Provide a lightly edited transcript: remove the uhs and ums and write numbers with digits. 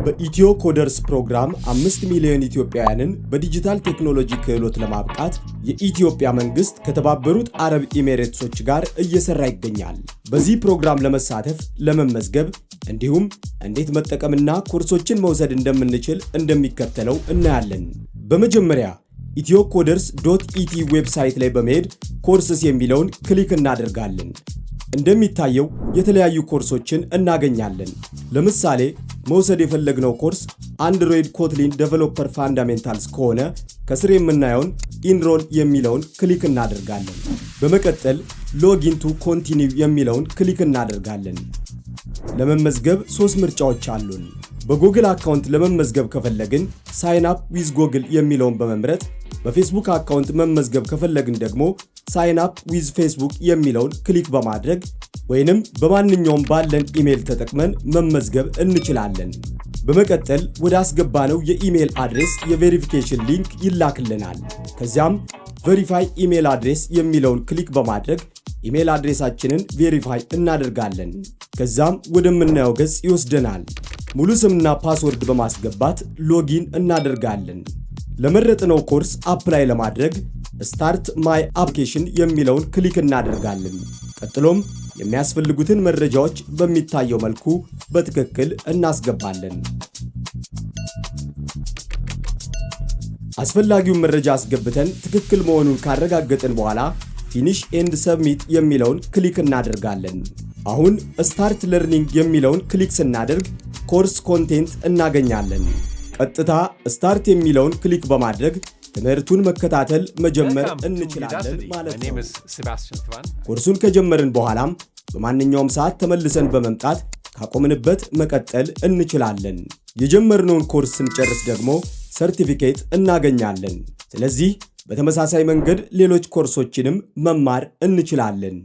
በኢትዮ ኮደርስ ፕሮግራም 5 ሚሊዮን ኢትዮጵያውያንን በዲጂታል ቴክኖሎጂ ክህሎት ለማብቃት የኢትዮጵያ መንግስት ከተባበሩት አረብ ኤሚሬትሶች ጋር እየሰራ ይገኛል። በዚህ ፕሮግራም ለመሳተፍ፣ ለመመዝገብ እንዲሁም እንዴት መጠቀምና ኮርሶችን መውሰድ እንደምንችል እንደሚከተለው እናያለን። በመጀመሪያ ethiocoders.et website ላይ በመሄድ courses የሚለውን click እናደርጋለን። እንደሚታየው የተለያዩ ኮርሶችን እናገኛለን። ለምሳሌ መውሰድ የፈለግነው ኮርስ Android Kotlin Developer Fundamentals ከሆነ ከስር የምናየውን enroll የሚለውን click እናደርጋለን። በመቀጠል login to continue የሚለውን click እናደርጋለን። ለመመዝገብ ሶስት ምርጫዎች አሉን። በ Google account ለመመዝገብ ከፈለግን sign up with Google የሚለውን በመምረጥ፣ በ Facebook account መመዝገብ ከፈለግን ደግሞ sign up with Facebook የሚለውን click በማድረግ ወይንም በማንኛውም ባለን ኢሜይል ተጠቅመን መመዝገብ እንችላለን። በመቀጠል ወደ አስገባነው የ email address የ verification link ይላክልናል። ከዚያም verify email address የሚለውን click በማድረግ email address ኣችንን verify እናደርጋለን። ከዛም ወደምናየው ገጽ ይወስደናል። ሙሉ ስምና password በማስገባት login እናደርጋለን። ለመረጥነው ኮርስ apply ለማድረግ start my application የሚለውን click እናደርጋለን። ቀጥሎም የሚያስፈልጉትን መረጃዎች በሚታየው መልኩ በትክክል እናስገባለን። አስፈላጊውን መረጃ አስገብተን ትክክል መሆኑን ካረጋገጥን በኋላ finish and submit የሚለውን click እናደርጋለን። አሁን start learning የሚለውን click ስናደርግ course content እናገኛለን። ቀጥታ start የሚለውን click በማድረግ ትምህርቱን መከታተል መጀመር እንችላለን ማለት ነው። ኮርሱን ከጀመርን በኋላም በማንኛውም ሰዓት ተመልሰን በመምጣት ካቆምንበት መቀጠል እንችላለን። የጀመርነውን ኮርስ ስንጨርስ ደግሞ ሰርቲፊኬት እናገኛለን። ስለዚህ በተመሳሳይ መንገድ ሌሎች ኮርሶችንም መማር እንችላለን።